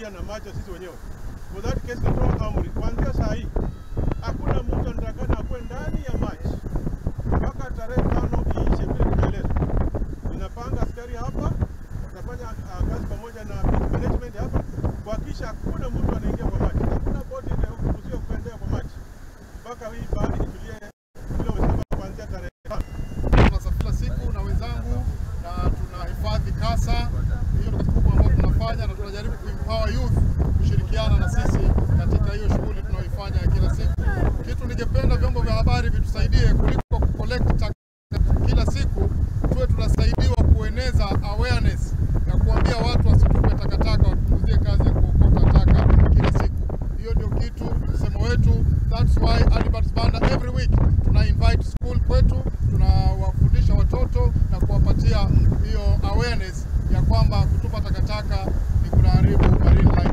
tumeshuhudia na macho sisi wenyewe. For that case, natoa amri kuanzia saa hii hakuna mtu anatakana akuwe ndani ya maji mpaka tarehe 5 iishe vile tumeelezwa. Ninapanga askari hapa, watafanya kazi pamoja na beach management hapa kuhakikisha hakuna mtu anaingia kwa maji, hakuna boti inayoruhusiwa kuendea kwa maji mpaka hii bahari itulie vile wamesema kuanzia tarehe 5. Tunasafiri siku na wenzangu na tunahifadhi kasa. Hiyo ndio kazi kubwa ambayo tunafanya, na tunajaribu kuempower youth kushirikiana na sisi katika hiyo shughuli tunayoifanya kila siku. Kitu ningependa vyombo vya habari vitusaidie kuliko kucollect taka kila siku, tuwe tunasaidiwa kueneza awareness na kuambia watu wasitupe takataka, wapunguzie kazi ya kuokota taka kila siku. Hiyo ndio kitu msemo wetu. That's why Albert's Banda every week tuna invite school kwetu, tunawafundisha watoto na kuwapatia hiyo awareness ya kwamba kutupa takataka ni kunaharibu marine life.